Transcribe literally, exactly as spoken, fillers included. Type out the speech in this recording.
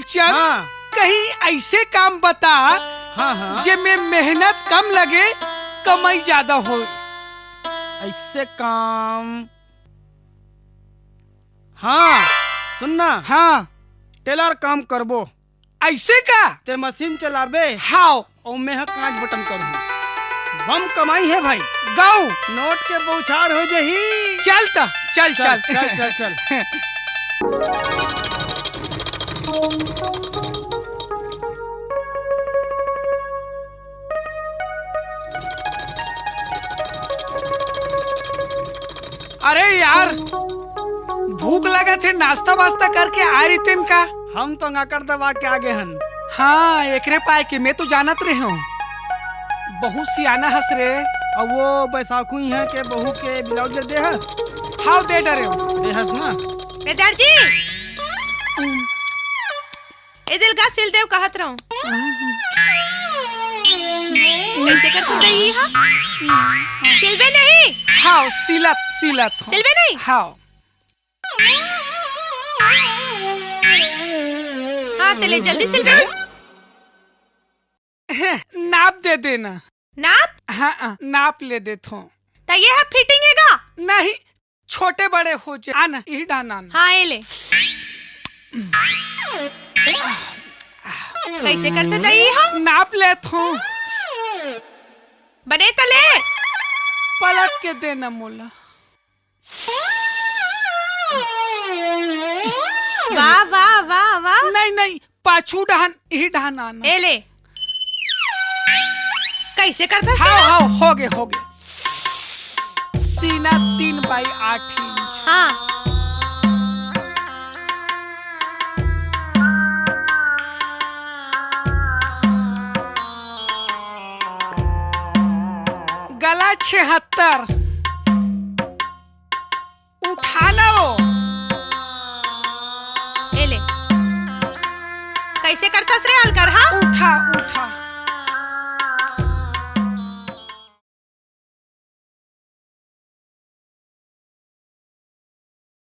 चंद, हाँ। कहीं ऐसे काम बता, हाँ, हाँ। जेमे मेहनत कम लगे, कमाई ज्यादा होय। ऐसे काम, हाँ, सुनना। हाँ। टेलर काम करबो। ऐसे का? ते मशीन चलाबे। हाव। अउ मैं ह कांच बटन करहूं। बम कमाई हे भाई। गऊ। नोट के बौछार हो जही। चल त, चल, चल, चल। चल, चल, चल। अरे यार, भूख लगत हे, नाश्ता वास्ता करके आ रहितेन का? हम तो नाकर दबा के आगे हन। हाँ, एकरे पाय के मैं तो जानत रहे हूँ। बहुत सियाना हस रे। अउ वो बैसाखू इहाँ के बहू के ब्लाउज दे हस? हाव, दे डरे हूँ। दे हस ना? ए दर्जी, ए दिल का सिल देव कहत रहूं। कैसे कर तू दई हा? सिलबे नहीं? हाव, सिलत, सिलत हूँ। सिलबे नहीं? हाव। हाँ, ते ले जल्दी सिलबे। नाप दे देना। नाप? हाँ, हाँ, नाप ले देत हूँ। त ये हा फिटिंग हे गा? नहीं, छोटे बड़े हो जाए। आना, इही डान आना। हाँ, ये ले। कैसे करते दई हा? नाप लेत हूँ। बने त ले। पलट के देना मोला। वाह, वाह, वाह, वाह। नहीं, नहीं, पाछू डहन, इही डहन आना। ए ले। कैसे करथस हाव, तेला? हाव, होगे, होगे। सीना तीन बाई आठ इंच। हाँ। गला छिहत्तर। उठा ना वो। ए ले। कैसे करथस रे अलकर, हाँ? उठा, उठा।